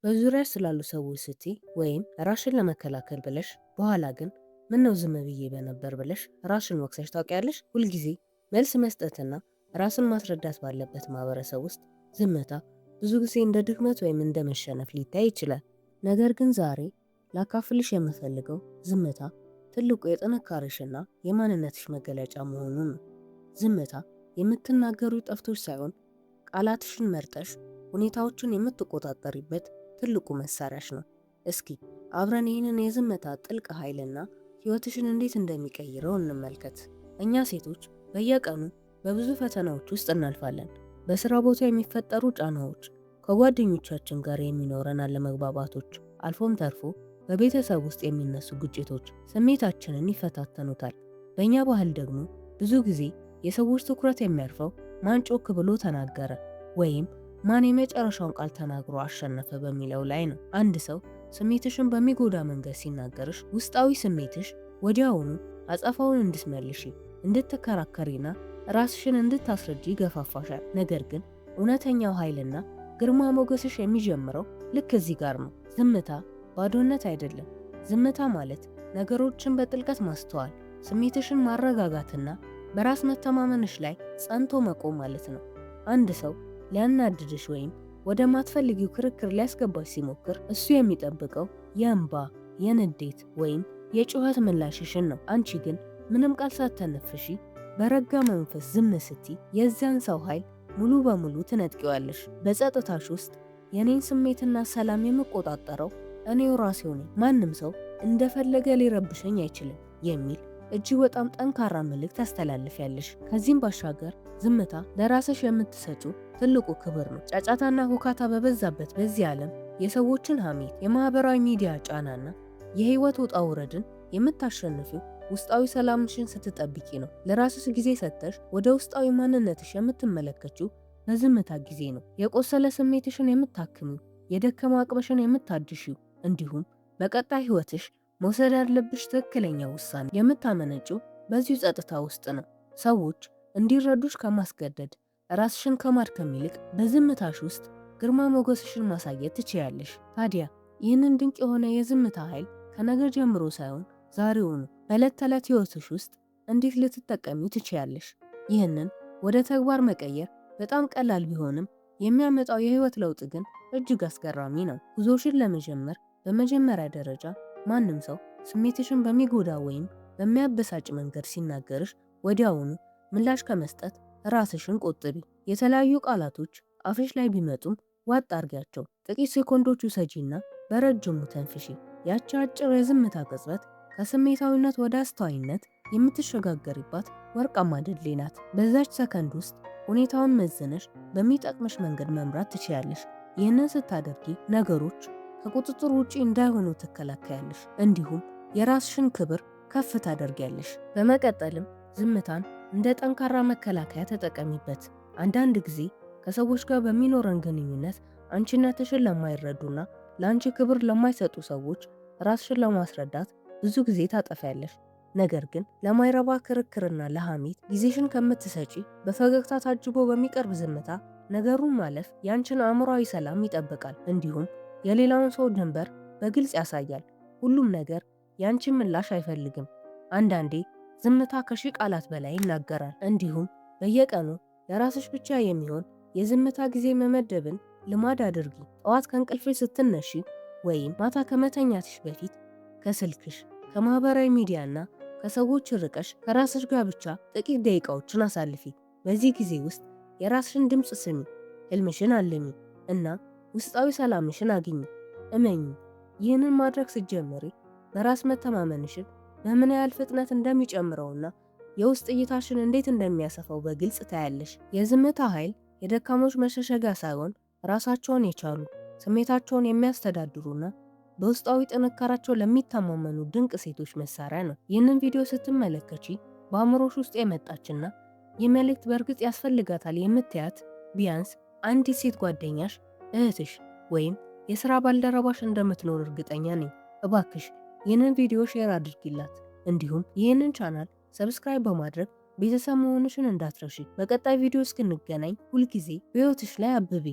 በዙሪያሽ ስላሉ ሰዎች ስትይ ወይም ራስሽን ለመከላከል ብለሽ በኋላ ግን ምነው ዝም ብዬ በነበር ብለሽ ራስሽን ወቅሰሽ ታውቂያለሽ? ሁልጊዜ መልስ መስጠትና ራስን ማስረዳት ባለበት ማህበረሰብ ውስጥ ዝምታ ብዙ ጊዜ እንደ ድክመት ወይም እንደ መሸነፍ ሊታይ ይችላል። ነገር ግን ዛሬ ላካፍልሽ የምፈልገው ዝምታ ትልቁ የጥንካሬሽና የማንነትሽ መገለጫ መሆኑን ነው። ዝምታ የምትናገሪው ጠፍቶሽ ሳይሆን ቃላትሽን መርጠሽ ሁኔታዎችን የምትቆጣጠሪበት ትልቁ መሳሪያሽ ነው። እስኪ አብረን ይህንን የዝምታ ጥልቅ ኃይልና ሕይወትሽን እንዴት እንደሚቀይረው እንመልከት። እኛ ሴቶች በየቀኑ በብዙ ፈተናዎች ውስጥ እናልፋለን። በስራ ቦታ የሚፈጠሩ ጫናዎች፣ ከጓደኞቻችን ጋር የሚኖረን አለመግባባቶች፣ አልፎም ተርፎ በቤተሰብ ውስጥ የሚነሱ ግጭቶች ስሜታችንን ይፈታተኑታል። በእኛ ባህል ደግሞ ብዙ ጊዜ የሰዎች ትኩረት የሚያርፈው ማን ጮክ ብሎ ተናገረ ወይም ማን የመጨረሻውን ቃል ተናግሮ አሸነፈ በሚለው ላይ ነው። አንድ ሰው ስሜትሽን በሚጎዳ መንገድ ሲናገርሽ ውስጣዊ ስሜትሽ ወዲያውኑ አጸፋውን እንድትመልሺ፣ እንድትከራከሪና ራስሽን እንድታስረጂ ይገፋፋሻል። ነገር ግን እውነተኛው ኃይልና ግርማ ሞገስሽ የሚጀምረው ልክ እዚህ ጋር ነው። ዝምታ ባዶነት አይደለም። ዝምታ ማለት ነገሮችን በጥልቀት ማስተዋል፣ ስሜትሽን ማረጋጋትና በራስ መተማመንሽ ላይ ጸንቶ መቆም ማለት ነው። አንድ ሰው ሊያናድድሽ ወይም ወደ ማትፈልጊው ክርክር ሊያስገባሽ ሲሞክር እሱ የሚጠብቀው የእንባ፣ የንዴት ወይም የጩኸት ምላሽሽን ነው። አንቺ ግን ምንም ቃል ሳትተነፍሺ በረጋ መንፈስ ዝም ስትይ የዚያን ሰው ኃይል ሙሉ በሙሉ ትነጥቂዋለሽ። በጸጥታሽ ውስጥ የኔን ስሜትና ሰላም የምቆጣጠረው እኔው ራሴው ነኝ፣ ማንም ሰው እንደፈለገ ሊረብሸኝ አይችልም የሚል እጅግ በጣም ጠንካራ መልእክት ታስተላልፊያለሽ። ከዚህም ባሻገር ዝምታ ለራስሽ የምትሰጪው ትልቁ ክብር ነው። ጫጫታና ሁካታ በበዛበት በዚህ ዓለም የሰዎችን ሐሜት፣ የማህበራዊ ሚዲያ ጫናና የህይወት ውጣ ውረድን የምታሸንፊው ውስጣዊ ሰላምሽን ስትጠብቂ ነው። ለራስሽ ጊዜ ሰጥተሽ ወደ ውስጣዊ ማንነትሽ የምትመለከችው በዝምታ ጊዜ ነው። የቆሰለ ስሜትሽን የምታክሚው፣ የደከመ አቅምሽን የምታድሺው፣ እንዲሁም በቀጣይ ህይወትሽ መውሰድ ያለብሽ ትክክለኛ ውሳኔ የምታመነጪው በዚሁ ጸጥታ ውስጥ ነው። ሰዎች እንዲረዱሽ ከማስገደድ፣ ራስሽን ከማድከም ይልቅ በዝምታሽ ውስጥ ግርማ ሞገስሽን ማሳየት ትችያለሽ። ታዲያ ይህንን ድንቅ የሆነ የዝምታ ኃይል ከነገ ጀምሮ ሳይሆን ዛሬውኑ በዕለት ተዕለት ህይወትሽ ውስጥ እንዴት ልትጠቀሚው ትችያለሽ? ይህንን ወደ ተግባር መቀየር በጣም ቀላል ቢሆንም የሚያመጣው የህይወት ለውጥ ግን እጅግ አስገራሚ ነው። ጉዞሽን ለመጀመር በመጀመሪያ ደረጃ ማንም ሰው ስሜትሽን በሚጎዳ ወይም በሚያበሳጭ መንገድ ሲናገርሽ ወዲያውኑ ምላሽ ከመስጠት ራስሽን ቆጥቢ። የተለያዩ ቃላቶች አፍሽ ላይ ቢመጡም ዋጥ አርጊያቸው። ጥቂት ሴኮንዶች ውሰጂና በረጅሙ ተንፍሺ። ያቺ አጭር የዝምታ ቅጽበት ከስሜታዊነት ወደ አስተዋይነት የምትሸጋገሪባት ወርቃማ ድልድይ ናት። በዛች ሰከንድ ውስጥ ሁኔታውን መዝነሽ በሚጠቅምሽ መንገድ መምራት ትችያለሽ። ይህንን ስታደርጊ ነገሮች ከቁጥጥር ውጪ እንዳይሆኑ ትከላከያለሽ፣ እንዲሁም የራስሽን ክብር ከፍ ታደርጊያለሽ። በመቀጠልም ዝምታን እንደ ጠንካራ መከላከያ ተጠቀሚበት። አንዳንድ ጊዜ ከሰዎች ጋር በሚኖረን ግንኙነት አንቺነትሽን ለማይረዱና ለአንቺ ክብር ለማይሰጡ ሰዎች ራስሽን ለማስረዳት ብዙ ጊዜ ታጠፊያለሽ። ነገር ግን ለማይረባ ክርክርና ለሐሜት ጊዜሽን ከምትሰጪ በፈገግታ ታጅቦ በሚቀርብ ዝምታ ነገሩን ማለፍ ያንቺን አእምሯዊ ሰላም ይጠብቃል፣ እንዲሁም የሌላውን ሰው ድንበር በግልጽ ያሳያል። ሁሉም ነገር ያንቺን ምላሽ አይፈልግም። አንዳንዴ ዝምታ ከሺህ ቃላት በላይ ይናገራል። እንዲሁም በየቀኑ ለራስሽ ብቻ የሚሆን የዝምታ ጊዜ መመደብን ልማድ አድርጊ። ጠዋት ከእንቅልፍሽ ስትነሺ ወይም ማታ ከመተኛትሽ በፊት ከስልክሽ፣ ከማህበራዊ ሚዲያና ከሰዎች ርቀሽ ከራስሽ ጋር ብቻ ጥቂት ደቂቃዎችን አሳልፊ። በዚህ ጊዜ ውስጥ የራስሽን ድምፅ ስሚ፣ ህልምሽን አልሚ እና ውስጣዊ ሰላምሽን አግኚ። እመኚ፣ ይህንን ማድረግ ስትጀምሪ በራስ መተማመንሽን በምን ያህል ፍጥነት እንደሚጨምረውና የውስጥ እይታሽን እንዴት እንደሚያሰፋው በግልጽ ታያለሽ። የዝምታ ኃይል የደካሞች መሸሸጊያ ሳይሆን ራሳቸውን የቻሉ፣ ስሜታቸውን የሚያስተዳድሩና በውስጣዊ ጥንካሬያቸው ለሚተማመኑ ድንቅ ሴቶች መሳሪያ ነው። ይህንን ቪዲዮ ስትመለከቺ በአእምሮሽ ውስጥ የመጣችና ይህ መልእክት በእርግጥ ያስፈልጋታል የምትያት ቢያንስ አንዲት ሴት ጓደኛሽ፣ እህትሽ ወይም የሥራ ባልደረባሽ እንደምትኖር እርግጠኛ ነኝ። እባክሽ ይህንን ቪዲዮ share አድርጊላት። እንዲሁም ይህንን ቻናል subscribe በማድረግ ቤተሰብ መሆንሽን እንዳትረሺ። በቀጣይ ቪዲዮ እስክንገናኝ ሁልጊዜ በሕይወትሽ ላይ አብቢ።